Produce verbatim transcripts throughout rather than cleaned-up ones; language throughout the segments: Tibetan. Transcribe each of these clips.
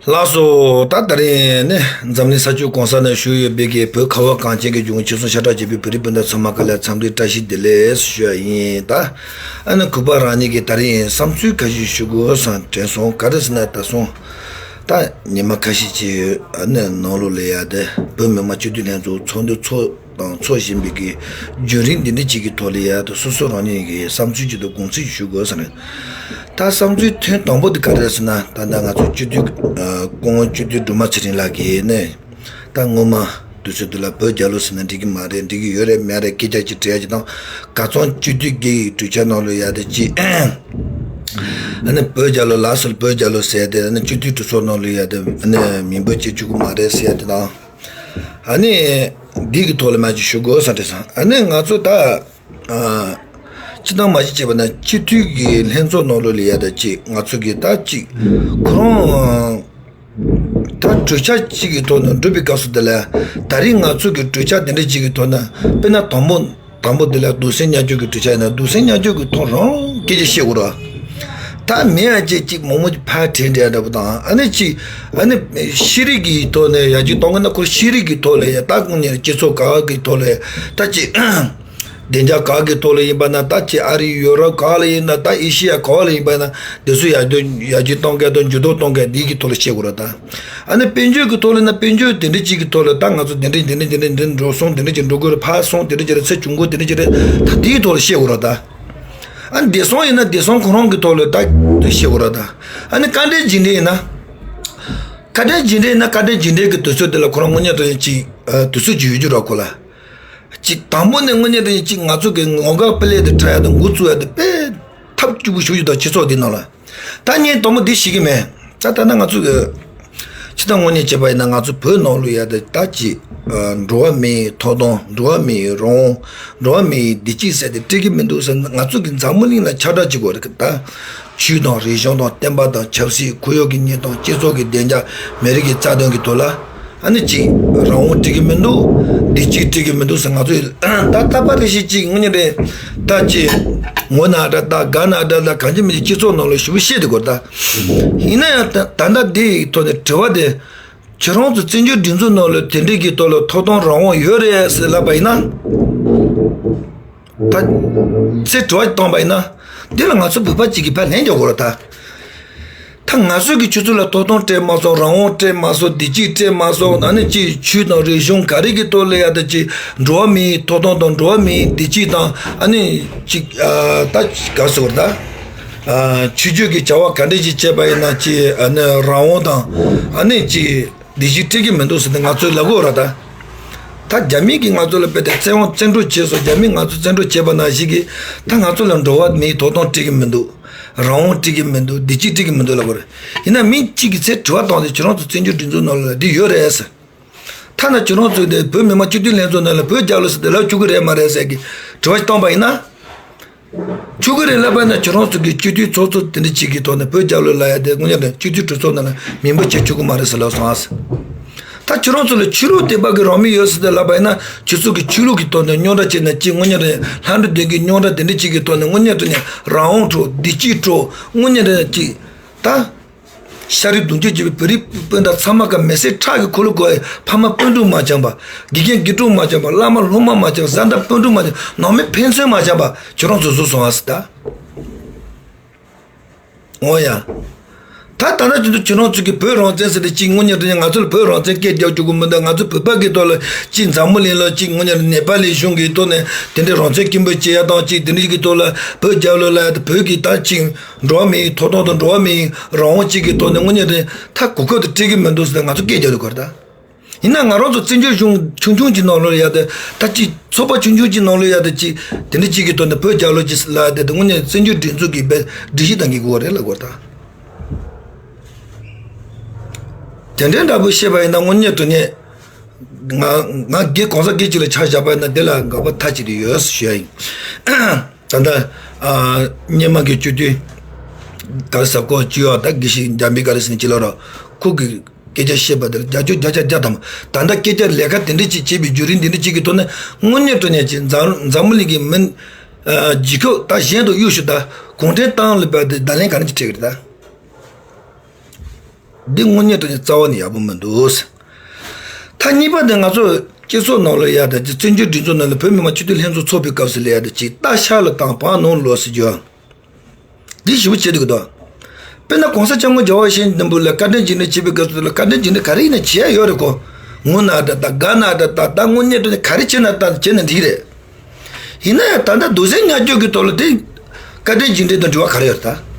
ལགས་སོ། ད་ད་རིང་ནི་འཛམ་གླིང་ས་ཕྱོགས་གང་ས་ན་བཞུགས་ཡོད་པའི་གི་བོད་ཁ་བ་གངས་ཅན་གྱི་ལྗོངས་ཆེ་སོང་ཤ་ཁྲག་གཅིག་པའི་བོད་རིགས་སྤུན་ཟླ་ཚང་མ་ག་ལ་འཚམས་འདྲི་བཀྲ་ཤིས་བདེ་ལེགས་ཞུ་ཡ་ཡིན། ད་ཨ་ནི་གུས་པ་རང་ཉིད་ཀྱིས་ད་རིང་བསམ་ཚུལ་ཁ་ཤས་ཞུ་དགོས་བསམ་དྲན་སོང་། ག་རེ་ཟེར་ན་ད་སོང་ད་ཉི་མ་ཁ་ཤས་ཅིག་ཨ་ནི་ནང་ལོགས་ལ་ཡ་དེ་བོད་མི་མང་སྤྱི་འཐུས་ལྷན་ཚོགས་ཚོགས་འདུ་ཚོགས་དང་ཚོགས་བཞིན་པའི་གི་བརྒྱུད་རིམ་འདི་འདྲ་ཅིག་གི་ཐོག་ལ་ཡ་དེ་སོ་སོ་རང་ཉིད་ཀྱི་བསམ་ཚུལ་ཅིག་དང་དགོངས་ཚུལ་ཞུ་དགོས་ཟེར་ནས། ད་བསམ་ཚུལ་ཐེངས་དང་པོ་དེ་ག་རེ་རེད་ཟེར་ན། ད་ལྟ་ང་ཚོ་སྤྱི་འཐུས་ཨ་སྐུ་ངོ་སྤྱི་འཐུས་སྒྲོལ་མ་ཚེ་རིང་ལགས་ཀྱིས་ནས་ད་སྔོན་མ་དུས་ཚོད་འདི་ལ་བོད་རྒྱལ་ལོ་ཟེར་ན་འགྲིག་གི་མ་རེད། འགྲིག་གི་ཡོད་རེད་མེད་རེད་སྐད་ཆ་ཅིག་དྲི་ཡ་ཅིག་དང་། ག་ཚོད་སྤྱི་འཐུས་ཀྱི་གྲོས་ཆོད་ནང་ལ་ཡ་དེ་ཅིག་ཨ་ནི་བོད་རྒྱལ་ལོ་ལགས་སོ་བོད་རྒྱལ་ལོ་ཟེར་དེ་ཨ་ནི་སྤྱི་འཐུས་གྲོས་ཚོགས་ནང་ལ་ཡ་དེ་ཨ་ནི་མིང་འབོད་བྱེད་བཅུག་གི་མ་རེད་ཟེར་ཡ་དེ་དང་། ཨ་ནི་འདི་གི་ཐོག་ལ་མ་ཅིག་ཞུ་དགོས་བསམ་དྲན་སོང་། ཨ་ནི་ང་ཚོ་ད་ཨ་སྤྱི་བཏང་མ་ཅིག་བྱས་པ་ན་སྤྱི་འཐུས་ཀྱི་ལྷན་ཚོགས་ནང་ལོགས་ལ་ཡ་ད་ཅིག་ང་ཚོ་གི་ད་ཅིག་ཁོ་རང་ད་གྲོས་འཆར་གཅིག་གི་ཐོག་ནས་འགྲུབ་པའི་སྐབས་སུ་དེ་ལ་ད་རིང་ང་ཚོ་གི་གྲོས་འཆར་དེ་འདྲ་གཅིག་གི་ཐོག་ན་དཔེར་ན་དང་པོ། དང་པོ་དེ་ལ་སྡུག་སྲན་མཉམ་སྤྱོད་ཀྱི་གྲོས་འཆར་ཡིན་ན་སྡུག་སྲན་མཉམ་སྤྱོད་ཀྱི་ཐོག་རང་སྐད་ཆ་བཤད་དགོས་ར། ད་མི་ཡང་ཅིག་ཅིག་མང་མོ་ཅིག་ཕར་དྲན་དྲན་འདྲ་པོ་དང་ཨ་ནི་ཅིག་ཨ་ནི་ཤེས་རིག་གི་ཐོག་ནས་ཡར་རྒྱས་གཏོང་གི་ན་ཁོ་ཤེས་རིག་གི་ཐོག་ལ་ཡ་ད་ཁོང་གཉིས་སྤྱི་ཚོགས་ག་གི་ཐོག་ལ་ཡ་ད་ཅིག་བདེ་འཇགས་ག་གི་ཐོག་ལ་ཡིན་པ་ན་ད་ཅིག་ཨ་རི་ཡུ་རོབ་ག་ལ་ཡིན་ན་ད་ཨེ་ཤི་ཡ་ག་ལ་ཡིན་པ་ན་དེ་ཚོ་ཡར་རྒྱས་ཡར་རྒྱས་གཏོང་གི་དང་འགྱུར་ལྡོག་གཏོང་གི་འདི་གི་ཐོག་ལ་བཤད་དགོས་ར་ད། ཨ་ནི་དཔལ་འབྱོར་གྱི་ཐོག་ལ་ན་དཔལ་འབྱོར་དེ་འདྲ་གཅིག་གི་ཐོག་ལ་ད་ང་ཚོ་དེ་འདྲ་དེ་འདྲ་དེ་འདྲ་འདི་འགྲོ་སོང་དེ་འདྲ་ཅིག་འགྲོ་དགོས་རེད། ཕར་སོང་དེ་འདྲ་ཅིག་རེད། ཚེ་གྱོང་གུན་དེ་འདྲ་ཅིག་རེད། ད་དེའི་ཐོག་ལ་བཤད་དགོས་རེད་ད། ཨ་ནི་བདེ་སྲུང་ཡིན་ན་བདེ་སྲུང་ཁོ་རང་གི་ཐོག་ལ་ད་བཤད་དགོས་རེད་ད། ཨ་ནི་བཀའ་འབྲེལ་རྒྱུན་འབྲེལ་ཡིན་ན། བཀའ་འབྲེལ་རྒྱུན་འབྲེལ་ཡིན་ན་བཀའ་འབྲེལ་རྒྱུན་འབྲེལ་གྱི་དུས་ཚོད་དེ་ལ་ཁོ་རང་དངོས་གནས་དྲང་གནས་ཅིག་དུས་ཚོད་ཅིག་ཡོད་རྒྱུ་རེད་ཁོ་ལ། ཅིག་དང་པོ་ནས་དངོས་གནས་དྲང་གནས་ཅིག་ང་ཚོ་གི་ངོ་དགའ་སྤེལ་ལས་དེ་འཁྲབ་ཡ་དང་འགོ་བཙུགས་ཡ་དེ་དཔེ་ཐབས་སྐྱོ་པོ་ཞིག་ཡོད་ད་སྤྱི་ཚོགས་འདི་ནང་ལ། ད་ངས་དང་པོ་འདི་ཤེས་ཀྱི་མེད། ད་ད་ལྟ་ང་ཚོ་གི་སྤྱི་བཏང་དངོས་གནས་བྱས་པ་ཡིན་ན་ང་ཚོ་བོད་ནང་ལ་ཡ་དེ་ད་ཅིག་འགྲོ་བ་མིའི་ཐོབ་ཐང་འགྲོ་བ་མིའི་རང་དབང་འགྲོ་བ་མིའི་བདེ་སྐྱིད་ཟེར་དེ་སྤྲད་ཀྱི་མི་འདུག་ཟེར་ན་ང་ཚོ་གི་འཛམ་བུ་གླིང་ལ་ཁྱབ་བསྒྲགས་བྱེད་དགོས་རེད་ད། ཆོས་དང་རིག་གཞུང་དང་བསྟན་པ་དང་ཆབ་སྲིད་ཁོར་ཡུག་གི་གནས་སྟངས་སྤྱི་ཚོགས་ཀྱི་བདེ་འཇགས་མི་རིགས་ཀྱི་རྩ་དོན་གྱི་ཐོག་ལ་ཨ་ནི་ཅིག་རང་དབང་སྤྲད་ཀྱི་མི་འདུག་བདེ་སྐྱིད་སྤྲད་ཀྱི་མི་འདུག་ཟེར་ང་ཚོ་ཡི་ད་ལྟ་བ་རེ་ཞིག་ཅིག་དངོས་གནས་རེད། ད་ཅིག་ངོ་ན་འདྲ་ད་དགའ་ན་འདྲ་ད་གང་ཅི་མི་ཅིག་སྤྱི་ཚོགས་ནང་ལ་ཞེ་པོ་བཤད་དེ་གོ་ད། ཡིན་ན་ཡང་ད་ད་ལྟ་འདི་ཡི་ཐོག་ནས་དྲི་བ་དེ་ཁྱེད་རང་ཚོ་བཙན་བྱོལ་སྒྲིག་འཛུགས་ནང་ལ་དེ་འདྲའི་གི་ཐོག་ལ་ཐོབ་ཐང་རང་དབང་ཡོད་རེད་ཟེར་ལབ་པ་ཡིན་ན། ད་ཚེ་དྲི་བ་བཏང་པ་ཡིན་ན། འདི་ལ་ང་ཚོ་བོད་པ་གཅིག་གིས་ཕར་ལན་རྒྱག་དགོས་རེད་ད། ད་ང་ཚོ་གི་ཆུ་ཚོད་ལ་ཐོབ་ཐང་སྤྲད་མ་སོང་། རང་དབང་སྤྲད་མ་སོང་། བདེ་སྐྱིད་སྤྲད་མ་སོང་། ཨ་ནི་ཅིག་ཆོས་དང་རིག་གཞུང་ག་རེ་གི་ཐོག་ལ་ཡ་ད་ཅིག་འགྲོ་བ་མིའི་ཐོབ་ཐང་དང་འགྲོ་བ་མིའི་བདེ་སྐྱིད་དང་ཨ་ནི་ཅིག་ཨ་ད་ག་ཟེར་ད། ཨ་ཆོས་བརྒྱུད་ཀྱི་བྱ་བ་ག་འདྲ་ཅིག་བྱས་པ་ཡིན་ན་ཅིག་ཨ་ནི་རང་དབང་དང་ཨ་ནི་ཅིག་བདེ་སྐྱིད་སྤྲད་ཀྱི་མི་འདུག་ཟེར་ཏེ་ང་ཚོས་ལབ་དགོས་རེད་ད། ད་རྒྱ་མི་གིས་ང་ཚོ་ལ་དཔེ་དེ་བཙན་དབང་བཙན་འཕྲོག་བྱས་སོང་། རྒྱ་མིས་ང་ཚོ་བཙན་འཕྲོག་བྱས་པ་ནང་བཞིན་གྱི་ད་ང་ཚོ་ལ་འགྲོ་བ་མིའི་ཐོབ་ཐང་སྤྲད་ཀྱི་མི་འདུག་རང་དབང་སྤྲད་ཀྱི་མི་འདུག་བདེ་སྐྱིད་སྤྲད་ཀྱི་མི་འདུག་ལབ་དགོས་རེད། ཡིན་ན་མི་གཅིག་གིས་ཚེ་དྲི་བ་བཏང་སྟེ་ཁྱེད་རང་ཚོ་བཙན་བྱོལ་སྒྲིག་འཛུགས་ནང་ལ་འདི་ཡོད་རེད་ཟེར། ཐ་ན་ཁྱེད་རང་ཚོ་དེ་བོད་མི་མང་སྤྱི་འཐུས་ལྷན་ཚོགས་ནང་ལ་བོད་རྒྱལ་ལོ་ཟེར་དེ་ལབ་བཅུག་གི་རེད་མ་རེད་ཟེར་གྱི་དྲི་བ་ཞིག་བཏང་པ་ཡིན་ན། ཆོག་གི་རེད་ལབ་པ་ན་ཁྱོད་རང་ཚོ་གི་སྤྱི་འཐུས་ཚོགས་གཙོ་དེ་འདྲ་གཅིག་གི་ཐོག་ནས་བོད་རྒྱལ་ལོ་ལབ་ཡ་དེ་དངོས་གནས་དྲང་སྤྱི་འཐུས་གྲོས་ཚོགས་ནང་ལ་མིང་འབོད་བྱེད་ཆོག་གི་མ་རེད་ཟེར་ལབ་སོང་ཨ། ད་ཁྱོད་རང་ཚོ་ལ་ཆོས་ལུགས་དད་པ་གི་རང་མོས་ཡོད་ཟེར་ཏེ་ལབ་པ་ཡིན་ན་ཁྱོད་ཚོ་གི་ཆོས་ལུགས་ཀྱི་ཐོག་ནས་རྙོག་དྲ་བྱས་ན་ཅིག་དངོས་གནས་དྲང་ལྷ་འདྲེ་འདོན་གྱི་རྙོག་དྲ་དེ་འདྲ་གཅིག་གི་ཐོག་ནས་དངོས་གནས་དྲང་རང་དབང་འཕྲོག་བདེ་སྐྱིད་འཕྲོག་དངོས་གནས་དྲང་ཅིག་ད། ཤ་རུས་གདུང་རྒྱུད་ཀྱི་བོད་རིགས་སྤུན་ཟླ་ཚང་མ་ག་མི་སེར་ཁྲག་གི་ཁོར་ལུགས་གོ་ཡི་ཕ་མ་སྤུན་གྲོགས་མ་འཆམ་པ། དགེ་རྒན་དགེ་ཕྲུག་མ་འཆམ་པ། བླ་མ་སློབ་མ་མ་འཆམ་པ། བཟའ་ཟླ་སྤུན་གྲོགས་མ་འཆམ་པ། ནང་མི་ཕན་ཚུན་མ་འཆམ་པ་ཁྱོད་རང་ཚོ་བཟོས་སོང་ཨ་སི་ད། འོ་ཡ། ད་ད་ལྟ་ཅི་འདུག་ཁྱོད་རང་ཚོ་གི་བོད་རང་བཙན་ཟེར་ཏེ་གཅིག་དངོས་གནས་དྲང་གནས་ང་ཚོ་ལ་བོད་རང་བཙན་སྐད་རྒྱག་རྒྱུ་གི་མི་འདུག་ང་ཚོ་བོད་པ་གི་ཐོག་ལ་གཅིག་འཛམ་བུ་གླིང་ལ་གཅིག་དངོས་གནས་ནེ་པ་ལི་གཞུང་གི་ཐོག་ནས་དེ་འདྲའི་རང་བཙན་སྐད་འབོད་བྱེད་ཡ་དང་གཅིག་དེ་འདྲའི་གི་ཐོག་ལ་བོད་རྒྱལ་ལོ་ལ་ཡ་དང་བོད་ཀྱི་ད་གཅིག་འགྲོ་བ་མིའི་ཐོབ་ཐང་དང་འགྲོ་བ་མིའི་རང་དབང་གཅིག་གི་ཐོག་ནས་དངོས་གནས་དྲང་ད་གོ་སྐབས་དེ་སྤྲད་ཀྱི་མི་འདུག་ཟེར་ཏེ་ང་ཚོ་སྐད་རྒྱག་དགོས་ཀྱི་རེད་ད། ཡིན་ན་ང་རང་ཚོ་བཙན་བྱོལ་གཞུང་ཆུང་ཆུང་གཅིག་ནང་ལོགས་ལ་ཡ་དེ་ད་གཅིག་ཚོགས་པ་ཆུང་ཆུང་གཅིག་ནང་ལོགས་ཡ་དེ་གཅིག་དེ་འདྲ་གཅིག་གི་ཐོག་ནས་བོད་རྒྱལ་ལོ་གཅིག་ལ་ཡ་དེ་དེ་དངོས་གནས་བཙན་བྱོལ་སྒྲིག་འཛུགས་ཀྱི་སྒྲིག་གཞི་དང་འགལ་གྱི་ཡོད་རེད་ལབ་དགོས་རེད་ད། དེ་འདྲའི་འདྲ་པོ་བཤད་པ་ཡིན་ན་དངོས་གནས་དྲང་གནས་ང་ང་སྒེར་གང་ཟག་སྒེར་གཅིག་ལ་ཆ་བཞག་པ་ཡིན་ན་དེ་ལ་དགག་པ་མཐའ་གཅིག་ཏུ་ཡོད་ཞུ་ཡ་ཡིན། ད་ལྟ་ཨ་སྔོན་མ་གི་སྤྱི་འཐུས་ག་རེ་ཟེར་ཁོ་སྤྱི་འོག་ད་དགེ་བཤེས་འཇམ་དཔལ་ག་རེ་ཟེར་ནས་ཅི་ལོ་ར་ཁོ་གི་སྐད་ཆ་བཤད་པ་དེ་ལ་བརྒྱ་ཆ་བརྒྱ་ཆ་བརྒྱ་དང་ད་ལྟ་སྐད་ཆ་ལས་ཀ་དེ་འདྲ་ཅིག་བྱེད་པའི་བརྒྱུད་རིམ་དེ་འདྲ་ཅིག་གི་ཐོག་ནས་དངོས་གནས་དྲང་གནས་ཀྱི་འཛམ་འཛམ་བུ་གླིང་གི་མི་རྒྱལ་ཁབ་ད་གཞན་དང་གཡོག་ཞུ་ད་ གུང་ཁྲན་ཏང་ལ་བར་དུ་བརྡ་ལན་ག་རེ་ཅིག་སྤྲད་ཀྱི་རེད་ད། འདི་དངོས་གནས་དྲང་གནས་རྩ་བ་ནས་ཡག་པོ་མི་འདུག། ད་གཉིས་པ་དེ་ང་ཚོ་སྤྱི་ཚོགས་ནང་ལ་ཡ་ད་ཅིག་བཙན་བྱོལ་སྒྲིག་འཛུགས་ནང་ལ་བོད་མི་མང་སྤྱི་འཐུས་ལྷན་ཚོགས་ཚོགས་པའི་སྐབས་སུ་ལ་ཡ་ད་ཅིག་རྟ་ཤ་ལ་བཏང་བར་ནང་ལོགས་སུ་འཇོག། འདི་ཞེ་པོ་བྱེད་འདུག་གི་འདུག། དཔེར་ན་གོང་ས་སྐྱབས་མགོན་རྒྱལ་བ་ཡིད་བཞིན་ནོར་བུ་ལ་བཀའ་དྲིན་རྗེས་དྲན་བྱེད་པའི་སྐབས་སུ་ལ་བཀའ་དྲིན་རྗེས་དྲན་ག་རེ་ཡིན་ན་བྱེད་ཡ་ཡོད་རེད་གོ། ངུ་ན་འདྲ་ད་དགའ་ན་འདྲ་ད་ད་དངོས་གནས་དྲང་གནས་ག་རེ་བྱེད་ན་ད་བྱེད་ན་འགྲིག་རེད། ཡིན་ན་ཡང་ད་ལྟ་སྡུག་སྲན་མཉམ་སྐྱོང་གི་ཐོག་ལ་དེ་བཀའ་དྲིན་རྗེས་དྲན་དང་འབྲེལ་བ་ག་རེ་ཡོད་རེད་ད།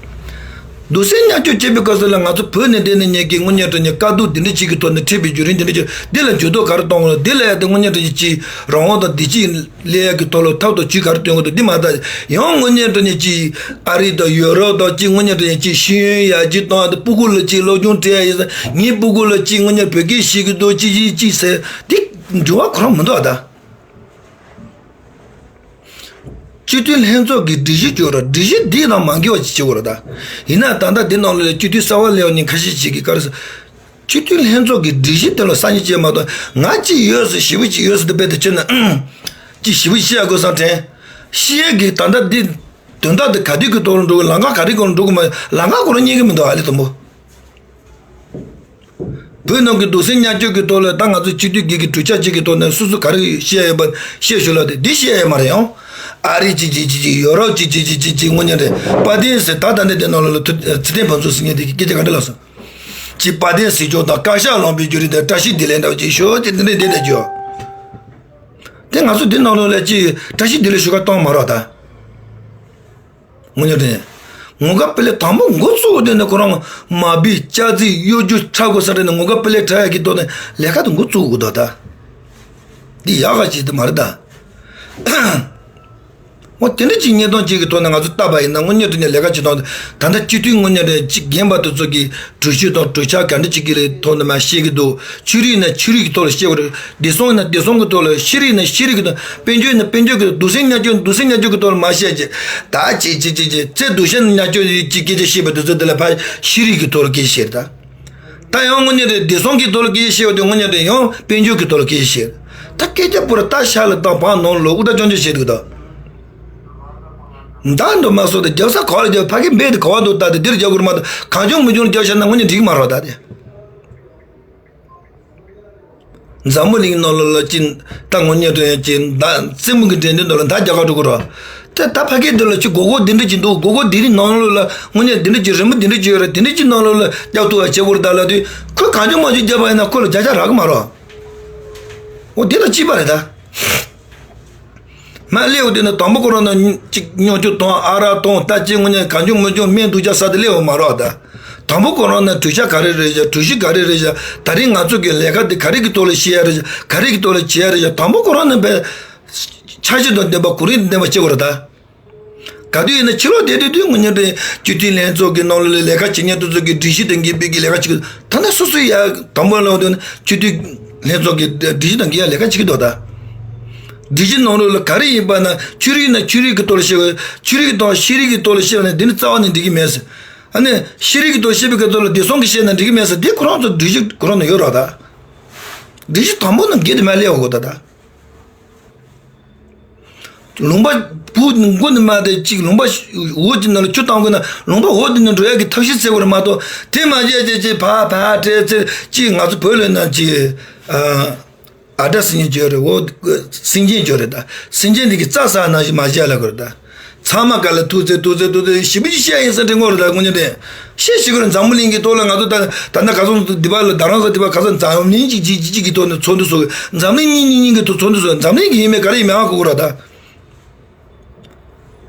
སྡུག་སྲན་མཉམ་སྐྱོང་བྱེད་པའི་སྐབས་སུ་ལ་ང་ཚོ་བོད་ནས་བསྡད་ནས་ཉན་གྱི་དངོས་གནས་དྲང་གནས་དཀའ་སྡུག་འདི་འདྲ་ཅིག་གི་ཐོག་ནས་འཕྲད་པའི་བརྒྱུད་རིམ་འདི་འདྲ་ཅིག་འདི་ལ་འགྱུར་ལྡོག་ག་རེ་གཏོང་དགོས་ལ་འདི་ལ་ཡང་དེ་དངོས་གནས་དྲང་གནས་ཅིག་རང་དབང་དང་བདེ་སྐྱིད་སླེབས་ཡག་གི་ཐོག་ལ་ཐབས་དང་ཇུས་ག་རེ་སྟོན་དགོས་འདུག་འདི་མ་གཏོགས་ཡང་དངོས་གནས་དྲང་གནས་ཅིག་ཨ་རི་དང་ཡོ་རོབ་དང་ཅིག་དངོས་གནས་དྲང་གནས་ཅིག་ཤེས་ཡོན་ཡར་རྒྱས་གཏོང་ཡག་དང་སྤུ་གུ་ལ་ཅིག་སློབ་སྦྱོང་སྤྲད་ཡག་ཡིན་ཙང་ངའི་སྤུ་གུ་ལ་ཅིག་དངོས་གནས་བོད་སྐད་ཤེས་ཀྱི་འདུག་ཅིག་ཅིག་ཅིག་ཟེར་འདི་འགྱུར་བ་ཁོ་རང་མི་འདུག་ཨ་ད། སྤྱི་འཐུས་ལྷན་ཚོགས་ཀྱི་སྒྲིག་གཞི་བཅོས་ར་སྒྲིག་གཞི་འདི་དང་མ་འགལ་བ་ཅིག་བྱེད་དགོས་ར་ད། ཡིན་ན་ད་ལྟ་འདི་ནང་ལ་སྤྱི་འཐུས་གསར་བ་སླེབས་ནས་ཁ་ཤས་ཅིག་གིས་ག་རེ་ཟེར། སྤྱི་འཐུས་ལྷན་ཚོགས་ཀྱི་སྒྲིག་གཞི་དེ་ལ་གསར་རྙིང་བྱས་མ་གཏོགས་ང་ཅིག་ཡོད་ཟེར་ཞེ་པོ་ཅིག་ཡོད་ཟེར་དེ་རྦད་དེ་བྱས་ན་ཅིག་ཞེ་པོ་ཅིག་བཤད་དགོས་བསམ་དྲན། བཤད་ཀྱི་ད་ལྟ་འདི་དོན་དག་འདི་ག་དུས་ཀྱི་ཐོག་ལ་འགྲོ་གི་ལམ་ཁ་ག་རེ་སྐོར་ལ་འགྲོ་གི་མ་ལམ་ཁ་སྐོར་ལ་རྙེད་ཀྱི་མི་འདུག་ཨ་ལེ་དུམ་བུ། བོད་ནང་གི་སྡུག་སྲན་མཉམ་སྐྱོང་གི་ཐོག་ལ་ད་ང་ཚོ་སྤྱི་འཐུས་སྒེར་གྱི་གྲོས་འཆར་གཅིག་གི་ཐོག་ནས་སོ་སོ་ག་རེ་བཤད་ཡོད་པ་བཤད་ཞུ་ལ་དེ་འདི་བཤད་ཡོད་མ་རེད་ཡང་། ཨ་རི་གཅིག་གཅིག་གཅིག་གཅིག་ཡོ་རོབ་གཅིག་གཅིག་གཅིག་གཅིག་གཅིག་དངོས་གནས་རེད། དཔལ་ལྡན་ཟེར་ད་ད་ནས་དེ་ནང་ལ་ལ་ཚེ་བརྟན་ཕུན་ཚོགས་ཟེར་མཁན་དེ་གི་སྐད་ཆ་ག་འདྲ་ལབ་སོང་། གཅིག་དཔལ་ལྡན་ཟེར་ཆོག་དང་བཀའ་ཤག་ལངས་པའི་རྒྱུ་རེད་དེ་བཀྲ་ཤིས་བདེ་ལེགས་འདྲ་བོ་གཅིག་ཤོག་ཅེས་འདི་འདྲས་འདི་འདྲས་བརྗོད། དེ་ང་ཚོ་འདི་ནང་ལོགས་ལ་གཅིག་བཀྲ་ཤིས་བདེ་ལེགས་ཞུ་ག་གཏོང་མ་རོགས་ད། ངོ་ཉོ་དེ། ངོ་དགའ་དཔེ་ལེགས་དང་པོ་འགོ་བཙུགས་དེ་ནས་ཁོ་རང་མ་བི་ལྕགས་རྩི་གཡོ་སྒྱུ་འཁྲབ་དགོས་ས་རེད་ནས་ངོ་དགའ་དཔེ་ལེགས་འཁྲབ་ཡག་གི་ཐོག་ནས་ལས་ཀ་དེ་འགོ་བཙུགས་དགོས་འདུག་ད། འདི་ཡག་ག་ཅིག་དེ་མ་རེད་ད། འོ་དེ་འདྲ་ཅིག་བརྙན་ཐུང་ཅིག་གི་ཐོག་ནས་ང་ཚོ་ལྟ་བ་ཡིན་ན་དངོས་གནས་དྲང་གནས་ལས་ཀ་ཅིག་གཏོང་དེ་ད་ལྟ་སྤྱི་འཐུས་དངོས་གནས་རེད་ཅིག་རྒན་པ་དེ་ཚོ་གི་གྲོས་ཆོད་དང་གྲོས་འཆར་ག་འདྲ་ཅིག་གི་ཐོག་ནས་མ་བཤད་གི་འདུག་ཆོས་རིག་ན་ཆོས་རིག་གི་ཐོག་ལ་བཤད་དགོས་རེད། བདེ་སྲུང་ན་བདེ་སྲུང་གི་ཐོག་ལ། ཤེས་རིག་ན་ཤེས་རིག་གི་ཐོག་དཔལ་འབྱོར་ན་དཔལ་འབྱོར་གི་ཐོག་སྡུག་སྲན་མཉམ་སྐྱོང་སྡུག་སྲན་མཉམ་སྐྱོང་གི་ཐོག་ལ་མ་བཤད་ཅེས། ད་ཅེས་ཅེས་ཅེས་ཅེས་ཚེ་སྡུག་ཤན་མཉམ་སྐྱོང་གི་སྐད་ཆ་བཤད་པ་དེ་ཚོ་དེ་ལ་ཕར་ཤེས་རིག་གི་ཐོག་ལ་སྐད་ཆ་བཤད་རེད་ད། ད་ཡང་དངོས་གནས་རེད་བདེ་སྲུང་གི་ཐོག་ལ་སྐད་ཆ་བཤད་པ་དེ་དངོས་གནས་རེད་ཡང་དཔལ་འབྱོར་གི་ཐོག་ལ་སྐད་ཆ་བཤད། ད་སྐད་ཆ་པོ་ར་ད་ཤ་ལ་བཏང་བག་ནང་ལོག་ཨུ་ད་ཅོང་ཅོ་བྱེད་འདུག་ད། མདའ་འདོ་མ་སོང་ད་རྒྱབ་ས་ག་བ་ལ་རྒྱབ་ཕ་གི་འབད་དེ་ག་བ་འདུག་ད་དེ་འདིར་རྒྱབ་དགོས་རེད་མ་གཏོགས་གང་བྱུང་མི་བྱུང་རྒྱབ་བཞག་ན་དངོས་གནས་འགྲིག་གི་མ་རེད་ད་དེ། འཛམ་བུ་གླིང་ནང་ལོགས་ལ་ཅིག་ད་ངོ་ཉེ་དུ་ཡང་ཅིག་མདའ་རྩེད་མོ་གི་འགྲན་བསྡུར་ནང་ལ་མདའ་རྒྱག་ག་འགྲོ་གི་རེད། དེ་ད་ཕ་གི་འདི་ལ་ཅིག་སྒོར་སྒོར་འདི་འདྲ་ཅིག་འདུག་སྒོར་སྒོར་འདི་རིགས་ནང་ལོགས་ལ་དངོས་གནས་འདི་འདྲ་ཅིག་རི་མོ་འདི་འདྲ་ཅིག་ཡོད་རེད། འདི་འདྲ་ཅིག་ནང་ལོགས་ལ་རྒྱག་ཐུབ་པ་བྱེད་དགོས་རེད་ད་ལབ་དུས་ཁོས་གང་བྱུང་མང་བྱུང་བརྒྱབ་པ་ཡིན་ན་ཁོ་ལ་བརྒྱ་ཆ་རག་གི་མ་རེད། འོ་འདི་དང་གཅིག་པ་རེད་ད། མ་སླེབས་འོ་དེ་ནི་དང་པོ་ཁོ་རང་ནི་གཅིག་སྨྱོ་སྐྱུག་དང་ཨ་རག་དང་ལྟ་ཅི་དངོས་གནས་གང་བྱུང་མང་བྱུང་སྨན་སྡུག་ཅག་ཟ་དེ་སླེབས་འོ་མ་རོགས་ད། དང་པོ་ཁོ་རང་ནི་གྲོས་འཆར་ག་རེ་རེད་བཞག་གྲོས་གཞི་ག་རེ་རེད་བཞག་ད་རིང་ང་ཚོ་གི་ལས་ཀ་འདི་ག་རེ་གི་ཐོག་ལ་བྱེད་ཡ་རེད་བཞག་ག་རེ་གི་ཐོག་ལ་བྱེད་ཡ་རེད་བཞག་དང་པོ་ཁོ་རང་ནི་བས་འཆར་གཞི་དང་ལྡན་པ་གོ་རིམ་དང་ལྡན་པ་བྱེད་དགོས་རེད་ད། ག་དུས་ཡིན་ན་ཕྱི་ལོགས་བསྡད་དུས་དུས་དངོས་གནས་དྲང་སྤྱི་འཐུས་ལྷན་ཚོགས་ཀྱི་ནང་ལ་ལས་ཀ་བྱེད་མཁན་དེ་ཚོ་གི་སྒྲིག་གཞི་དང་འགལ་བའི་གི་ལས་ཀ་བྱེད་ཀྱི་ད་ནི་སོ་སོའི་ཡ་དང་པོ་ལ་འོ་དེ་ནི་སྤྱི་འཐུས་ལྷན་ཚོགས་ཀྱི་སྒྲིག་གཞི་དང་འགལ་ཡ་ལས་ཀ་བྱེད་ཀྱི་འདུག་ད། སྒྲིག་གཞི་ནང་ལོགས་ལ་ག་རེ་ཡིན་པ་ན་ཆོས་རིག་ན་ཆོས་རིག་གི་ཐོག་ལ་བཤད་པ་ཆོས་རིག་དང་ཤེས་རིག་གི་ཐོག་ལ་བཤད་པ་ན་འདི་ནི་རྩ་བ་ནས་འགྲིག་གི་མེད་ཟེར། ཨ་ནི་ཤེས་རིག་གི་ཐོག་བཤད་པའི་སྐབས་ཐོག་ལ་བདེ་སྲུང་གི་བཤད་ན་འགྲིག་གི་མེད་ཟེར་འདི་ཁོ་རང་ཚོ་སྒྲིག་གཞི་ཁོ་རང་ནང་ཡོད་རོགས་ད། སྒྲིག་གཞི་དང་པོ་ནང་འགལ་དུ་མ་སླེབས་འོ་གོ་ད་ད། ལུང་པ་བུ་མགོ་ནས་མར་དེ་གཅིག་ལུང་པ་འོག་གི་ནང་ལ་ཆུ་བཏང་དགོས་ན་ལུང་པ་འོག་དེ་ནས་འགྲོ་ཡག་གི་ཐབས་ཤེས་བཙལ་དགོས་རེད་མ་གཏོགས་དེ་མ་བྱས་བྱས་བྱས་ཕར་ཕར་བྲེལ་བཙལ་གཅིག་ང་ཚོ་བོད་ལ་ན་གཅིག་ཨ་ཨ་འདྲ་སེང་ཆེན་བརྗོད་རེད་འོ་སེང་ཆེན་བརྗོད་རེད་ད་སེང་ཆེན་དེ་གི་རྩྭ་ཟ་ནང་བཞིན་མ་བྱས་ལ་དགོས་རེད་ད། ཚང་མ་ག་ལ་ཐུག་ཚེ་ཐུག་ཚེ་ཐུག་ཚེ་ཞིབ་པོ་ཅིག་བཤད་ཡིན་ས་འདྲི་ངོ་རེད་ད་དངོས་གནས་དྲང་བཤད་ཤེས་ཀྱི་རེད། འཛམ་བུ་གླིང་གི་ཐོག་ལ་ང་ཚོ་ད་ད་ནི་ག་ཚོད་འདི་པ་ལ་ད་རང་ས་འདི་པ་ག་ཚོད་འཛམ་གླིང་གཅིག་གཅིག་གཅིག་གཅིག་གི་ཐོག་ནས་ཚོགས་འདུ་ཚོགས་འཛམ་གླིང་གཉིས་གཉིས་གཉིས་གི་ཐོག་ཚོགས་འདུ་ཚོགས་འཛམ་གླིང་གི་ཡིན་མིན་ག་རེ་ཡིན་མིན་ཧ་གོ་གི་རེད་ད།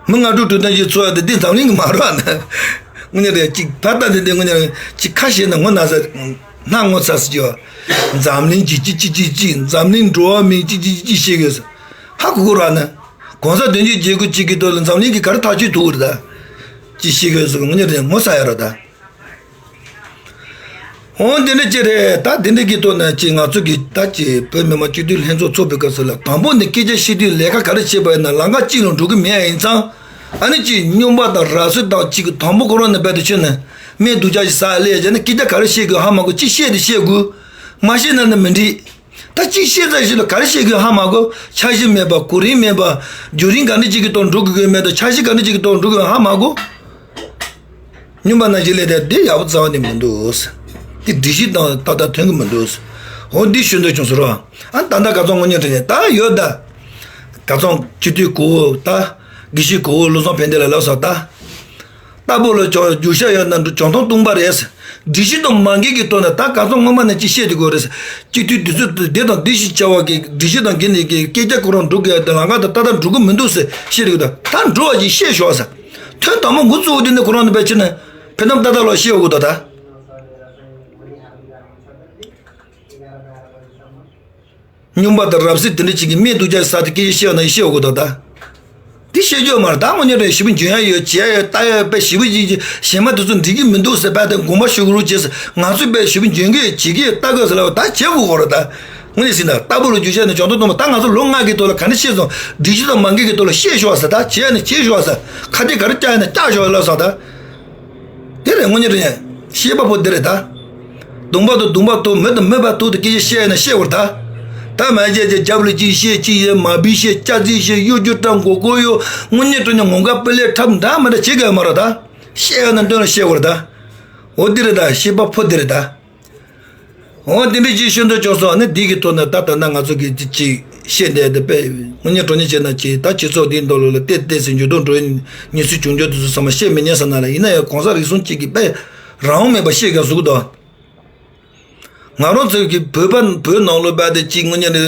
མི་ལྔ་དྲུག་དྲུག་བདུན་ཅིག་ཚོགས་ཡ་དེ་འདི་འཛམ་གླིང་གི་མ་རེད་ན། དངོས་གནས་དྲང་གཅིག་ཕར་ལྟ་དེ་འདི་དངོས་གནས་གཅིག་ཁ་ཤས་ན་ངོ་ན་ས་སྣ་ངོ་ཚ་ས་ཅིག་འཛམ་གླིང་གཅིག་གཅིག་གཅིག་གཅིག་གཅིག་འཛམ་གླིང་འགྲོ་བ་མིའི་གཅིག་གཅིག་གཅིག་གཅིག་བཤད་གི་ཡོད་ས་ཧ་གོ་གི་རེད་ན། གོང་ས་བདུན་ཅུ་གྱ་དགུ་གཅིག་གི་ཐོག་ལ་འཛམ་གླིང་གི་ག་རེ་ཐག་གཅོད་ཐུབ་ཀྱི་རེད་ད། ཅི་ཤེས་དགོས་སུ་ངོ་ཉེ་རེད་ངོ་ཚ་ཡ་རོ་ད། འོང་འདི་འདྲ་ཅི་རེད་ད་འདི་འདྲ་གི་ཐོག་ན་ཅི་ང་ཚོ་གི་ད་ཅི་བོད་མི་མང་སྤྱི་འཐུས་ལྷན་ཚོགས་ཚོགས་པའི་སྐབས་སུ་ལ་དང་པོ་ནས་སྐད་ཆ་བཤད་དུས་ལས་ཀ་ག་རེ་བྱེད་པ་ཡིན་ན་ལམ་ཁ་གཅིག་ལ་འགྲོ་གི་མེད་ཡིན་ཙང་། ཨ་ནི་ཅི་སྨྱོན་པ་དང་ར་སོད་དང་ཅིག་གི་དང་པོ་ཁོ་རང་ནས་རྦད་དེ་ཆོད་ནས་སྨན་སྡུག་ཅག་ཞིག་ཟ་ལས་བྱས་ན་སྐད་ཆ་ག་རེ་བཤད་དགོས་ཧ་མ་གོ་ཅི་བཤད་དེ་བཤད་དགོས། མ་བཤད་ན་ནི་མི་འགྲིག་ད་གཅིག་བཤད་ཚར་ཞིག་ལ་ག་རེ་བཤད་དགོས་ཧ་མ་གོ། འཆར་གཞི་མེད་པ་གོ་རིམ་མེད་པ། བརྒྱུད་རིམ་ག་འདྲ་ཅིག་གི་ཐོག་འགྲོ་དགོས་ཀྱི་མེད་དང་འཆར་གཞི་ག་འདྲ་ཅིག་གི་ཐོག་འགྲོ་དགོས་ཧ་མ་གོ། སྨྱོན་པ་ནང་བཞིན་ལས་དེ་འདི་ཡག་པོ་རྩ་བ་ནས་མི་འདུག། དེ་སྒྲིག་གཞི་དང་ཏག་ཏག་མཐུན་གྱི་མི་འདུག། འོ་འདི་ཞུ་འདོད་བྱུང་ཟེར་རོ། ཨ་ད་ལྟ་ཁ་སང་དངོས་གནས་དྲང་གནས་ད་ཡོད་ད། ཁ་སང་སྤྱི་འཐུས་གོ་བོ་ད། དགེ་བཤེས་གོ་བོ་བློ་བཟང་ཕན་བདེ་ལ་ལབ་སོང་ད། ལྟ་བུ་ལ་ཅོག་རྒྱུ་ཤ་ཡོད་ན་འགྲོ་ཅོག་ཐོང་བཏུང་པ་རེད། སྒྲིག་གཞི་དང་མ་འགལ་གྱི་ཐོག་ནས་ད་ག་ཚོད་སྔོན་མ་ནས་ཅི་བཤད་དེ་དགོས་རེད། སྤྱི་འཐུས་དེ་ཚོས་དེ་དང་དེ་ཞིག་བྱ་བ་གི་སྒྲིག་གཞི་དང་འགལ་ནས་ཀྱི་སྐད་ཆ་ཁོ་རང་འགྲོ་དགོས་དེ་ལམ་ཁ་དང་ཏག་ཏག་འགྲོ་གི་མི་འདུག་ཟེར་བཤད་རེད་ད། ད་འགྲོ་བ་ཅིག་བཤད་ཤོག་ཟེར། ཐོན་དང་པོ་འགོ་བཙུགས་དེ་ནས་ཁོ་རང་ནས་བས་ཕྱིར་ནས་ཕན་ཐོགས་ཏག་ཏག་ལ་བཤད་དགོས་ད་ད། སྨྱོན་པ་དང་རབ་གསལ་དེ་འདྲ་ཅིག་གིས་སྨད་སྡུག་ཅག་ཟ་དེ་སྐད་ཆ་བཤད་ན་ཡིན་བཤད་དགོས་དོ་ད། དེ་བཤད་རྒྱུ་མ་རེད་ད། དངོས་གནས་རེད། ཞེ་པོ་འཇོན་ཡ་ཡོད་བྱེད་ཡ་ཡོད་ལྟ་ཡ་ཡོད་པས་ཞེ་པོ་ཅིག་གཞན་མ་དེ་ཚོ་འགྲིག་གི་མི་འདུག་ཟེར་པ་དེ་དགོངས་པ་ཞུ་དགོས་རུ་བྱེད་ཟེར། ང་ཚོས་པས་ཞེ་པོ་འཇོན་གི་ཡོད་བྱེད་གི་ཡོད་ལྟ་དགོས་ཟེར་ལབ་ད་བྱེད་དགོས་གོ་རེད་ད། དངོས་གནས་ཟིན་ད་ལྟ་བུ་ལ་རྒྱུ་ཆ་ནས་བྱང་ཐོག་གཏོང་བ་ད་ང་ཚོ་ལོ་ལྔ་གི་ཐོག་ལ་ག་འདྲ་བཤད་སོང་། སྒྲིག་གཞི་དང་མ་འགལ་གི་ཐོག་ལ་བཤད་ཤོག་ཟེར་ད། བྱེད་ཡ་ནས་བྱེད་ཤོག་ཟེར། ཁ་གཏད་ག་རེ་བཀྱག་ཡ་ན་བཀྱག་ཤོག་ལབ་སོང་ད། དེ་རེད་དངོས་གནས་རེད། བཤད་པ་པོ་དེ་རེད་ད། གདོང་པ་དང་གདོང་པ་ཐུག་མི་དང་མི་པ་ཐུག་དེ་སྐད་ཆ་བཤད་ཡ་ན་བཤད་བར་ད། ད་མ་བཤད་ཀྱི་རྒྱབ་ལ་ཅིག་བཤད་ཅིག་ཡེ་མ་བི་བཤད་སྐྱ་རྫི་བཤད་གཡོ་སྒྱུ་དྲ་མགོ་སྐོར་གཡོ་དངོས་གནས་དྲང་གནས་ངོ་དགའ་པི་ལེ་འཁྲབ་འདྲ་མི་འདྲ་བྱེད་དགོས་མ་རེད་ད། བཤད་ཡ་ན་འདོན་ལ་བཤད་བར་ད། འོ་དེ་རེད་ད། བཤད་པ་ཕོ་དེ་རེད་ད། འོ་དེ་འདྲ་ཅིག་ཤོད་འདོད་བྱུང་སོང་ནི་འདི་གི་ཐོག་ནས་ད་ད་ལྟ་ང་ཚོ་གི་ཅི་ཅིག་བཤད་བསྡད་དེ་དཔེ་དངོས་གནས་དྲང་གནས་བྱས་ན་ཅི་ད་སྤྱི་ཚོགས་འདིའི་ནང་ལོགས་ལ་བལྟས་བལྟས་ཟིན་འགྱུར་ལྡོག་འགྲོ་ཡི་ཉེས་ཚུལ་བྱུང་རྒྱུ་དེ་ཚོ་ཚང་མ་བཤད་མི་ཉན་ས་ན་ལ་ཡིན་ན་ཡང་གོང་ས་རིག་གསུམ་གཅིག་གིས་དཔེ་རང་དབང་མེད་པ་བཤད་དགའ་བཟོ་གི་འདུག་ང་རང་ཚོ་གི་བོད་པ་བོད་ནང་ལོགས་བལྟས་ཏེ་གཅིག་དངོས་གནས་ནི་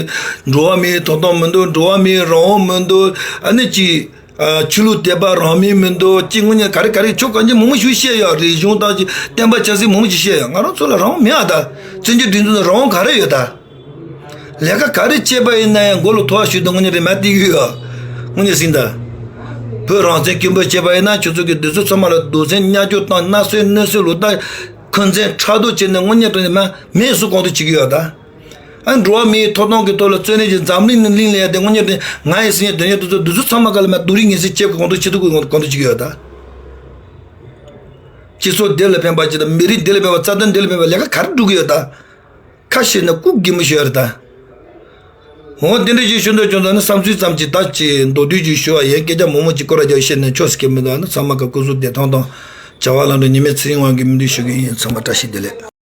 འགྲོ་བ་མིའི་ཐོབ་ཐང་མི་འདུག་འགྲོ་བ་མིའི་རང་དབང་མི་འདུག་ཨ་ནི་གཅིག་ཨ། ཆོས་ལུགས་དད་པ་རང་མོས་མི་འདུག་ཅི་དངོས་གནས་ག་རེ་ག་རེ་ཆོས་གང་ཅི་མང་མང་ཞིག་བཤད་ཡོད། རིག་གཞུང་དང་ཅི་བསྟན་པ་ཆབ་སྲིད་མང་མང་ཞིག་བཤད་ཡོད། ང་རང་ཚོ་ལ་རང་དབང་མེད་ཨ་ད། བཙན་བྱོལ་སྒྲིག་འཛུགས་ནང་རང་དབང་ག་རེ་ཡོད་ད། ལས་ཀ་ག་རེ་བྱས་པ་ཡིན་ན་ཡང་མགོ་ལ་ཐོ་བ་གཞུས་དང་དངོས་གནས་རེད་མ་བལྟས་ཀྱི་ཡོད། དངོས་གནས་ཟིན་ད། བོད་རང་བཙན་སྐད་འབོད་བྱས་པ་ཡིན་ན་ཁྱོད་ཚོ་གི་འདི་ཚོ་ཚང་མ་ལ་སྡུག་སྲན་གཉའ་གཅོག་དང་མནར་གསོད་གནོད་གསོད་ལོ་ད། འཁོན་འཛིན་ཕྲག་དོག་བྱས་ནས་དངོས་གནས་དྲང་གནས་མ་མེད་སུ་གང་དུ་བྱེད་ཀྱི་ཡོད་ད། ཨ་འགྲོ་བ་མིའི་ཐོབ་ཐང་གི་ཐོག་ལ་རྩོད་ལེན་གྱི་འཛམ་གླིང་ནས་གླིང་ལ་ཡ་དེ་དངོས་གནས་དེ་ང་ཡི་སྲིད་ཉེ་དོན་གཉེར་དེ་ཚོ་འདི་ཚོ་ཚང་མ་ག་ལ་མ་སྡུག་རིགས་ངན་སེལ་བྱེད་དགོས་གང་དུ་བྱེད་ཐུབ་དགོས་གང་དུ་བྱེད་ཀྱི་ཡོད་ད། སྤྱི་ཚོགས་བདེ་ལ་ཕན་པ་ཅིག་དང་མི་རིགས་བདེ་ལ་ཕན་པ་རྩ་དོན་བདེ་ལ་ཕན་པ་ལས་ཀ་ག་རེ་སྒྲུབ་ཀྱི་ཡོད་ད། ཁ་བཤད་ན་སྐུ་གི་མི་ཤོད་ཡ་རེད་ད། འོ་དེ་འདྲ་ཞིག་ཞུ་འདོད་བྱུང་ཙང་ནི་བསམ་ཚུལ་ཙམ་ཅིག་ད་ཅིག་མདོར་བསྡུས་ཅིག་ཞུ་བ་ཡིན། སྐད་ཆ་མང་མང་ཅིག་སྐོར་ར་རྒྱག་བཤད་ནས་ཆོག་སི་ཀེ་མི་འདུག་ཨ་ནི་ཚང་མ་ག་སྐུ་གཟུགས་བདེ་ཐང་དང་བྱ་བ་ལམ་འགྲོ་ཉི་མའི་ཚེ་རིང་དབང་གིས་སྨོན་འདུན་ཞུ་གི་ཡིན། ཚང་མ་བཀྲ་ཤིས་བདེ་ལེགས།